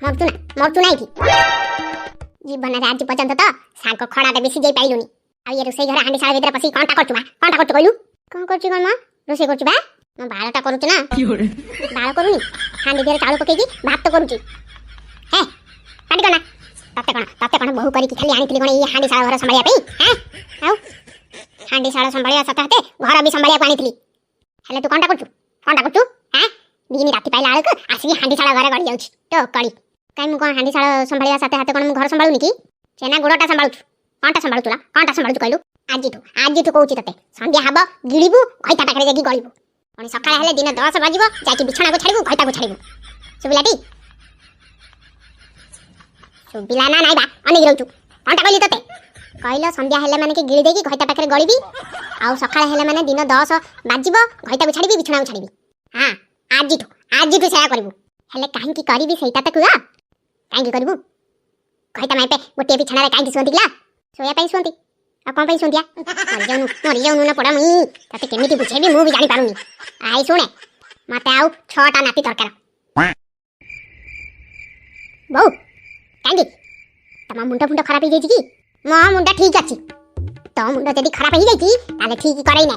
ମରୁଛୁ ନା, ମରୁଛୁ ନା ଏଇଠି? ଜୀବନରେ ଆଜି ପର୍ଯ୍ୟନ୍ତ ତ ଶାଗ ଖଡ଼ାଟା ବି ସିଝେଇ ପାଇଲୁନି, ଆଉ ଇଏ ରୋଷେଇ ଘରେ ହାଣ୍ଡିଶାଳ ଭିତରେ ପଶିକି କଣଟା କରୁଛୁ ବା? କଣଟା କରୁଛୁ କହିଲୁ? କଣ କରୁଛୁ କଣ ମା? ରୋଷେଇ କରୁଛୁ ବା? ମୋ ବାଳଟା କରୁଛୁ ନା? ବାଳ କରୁନି, ହାଣ୍ଡି ଦେହରେ ଚାଉଳ ପକେଇକି ଭାତ କରୁଛି। ହେ, ପାଟି କନା। ତତେ କଣ ବୋହୁ କରିକି ଖାଲି ଆଣିଥିଲି କଣ ଏଇ ହାଣ୍ଡିଶାଳ ଘର ସମ୍ଭାଳିବା ପାଇଁ? ହାଁ, ଆଉ ହାଣ୍ଡିଶାଳ ସମ୍ଭାଳିବା ସାଥେ ସାଥେ ଘର ବି ସମ୍ଭାଳିବାକୁ ଆଣିଥିଲି। ହେଲେ ତୁ କଣଟା କରୁଛୁ? କଣଟା କରୁଛୁ? ହାଁ, ଦିନ ରାତି ପାଇଲା ବେଳକୁ ଆସିକି ହାଣ୍ଡିଶାଳ ଘରେ ଗଡ଼ି ଯାଉଛି ତୋ କଳି। କାଇଁ, ମୁଁ କଣ ହାଣ୍ଡିଶାଳ ସମ୍ଭାଳିବା ସାଥେ ସାଥେ କଣ ମୁଁ ଘର ସମ୍ଭାଳୁନି କି? ଛେନା ଗୁଡ଼ଟା ସମ୍ଭାଳୁଛୁ? କଣଟା ସମ୍ଭାଳୁଛୁ ଲା? କଣଟା ସମ୍ଭାଳୁଛୁ କହିଲୁ? ଆଜିଠୁ କହୁଛି ତତେ, ସନ୍ଧ୍ୟା ହବ ଗିଳିବୁ, ଘଇତା ପାଖରେ ଯାଇକି ଗଳିବୁ। ପୁଣି ସକାଳ ହେଲେ ଦିନ 10 ବାଜିବ, ଯାଇକି ବିଛଣାକୁ ଛାଡ଼ିବୁ, ଘଇତାକୁ ଛାଡ଼ିବୁ। ଶୁଭିଲାଟି? ଶୁଭିଲା ନା ନାଇଁ ବା? ଅନେଇକି ରହୁଛୁ? କଣଟା କହିଲି ତତେ କହିଲ? ସନ୍ଧ୍ୟା ହେଲେ ମାନେ କି ଗିଳି ଦେଇକି ଘଇତା ପାଖରେ ଗଳିବି, ଆଉ ସକାଳ ହେଲେ ମାନେ ଦିନ 10 ବାଜିବ, ଘଇତାକୁ ଛାଡ଼ିବି, ବିଛଣାକୁ ଛାଡ଼ିବି। ହଁ, ଆଜିଠୁ ସେୟା କରିବୁ। ହେଲେ କାହିଁକି କରିବି ସେଇଟା ତ କୁହ। କାହିଁକି କରିବୁ? ଘଇତା ମାଇପେ ଗୋଟିଏ ବିଛଣାରେ କାହିଁକି ଶୁଅନ୍ତି କିଲା? ଶୋଇବା ପାଇଁ ଶୁଅନ୍ତି, ଆଉ କଣ ପାଇଁ ଶୁଅନ୍ତିଆ? ମରିଯାଉନୁ, ମରିଯାଉନୁ ନା ପଡ଼ା। ମୁଇଁ ତତେ କେମିତି ବୁଝେଇବି ମୁଁ ବି ଜାଣିପାରୁନି। I ଶୁଣେ, ମତେ ଆଉ ଛଅଟା ନାତି ଦରକାର। ବୋଉ, କାହିଁକି? ତମ ମୁଣ୍ଡ ଫୁଣ୍ଡ ଖରାପ ହେଇଯାଇଛି କି? ମୋ ମୁଣ୍ଡ ଠିକ ଅଛି। ତୋ ମୁଣ୍ଡ ଯଦି ଖରାପ ହେଇଯାଇଛି, ତାହେଲେ ଠିକ କରେଇ ନେ।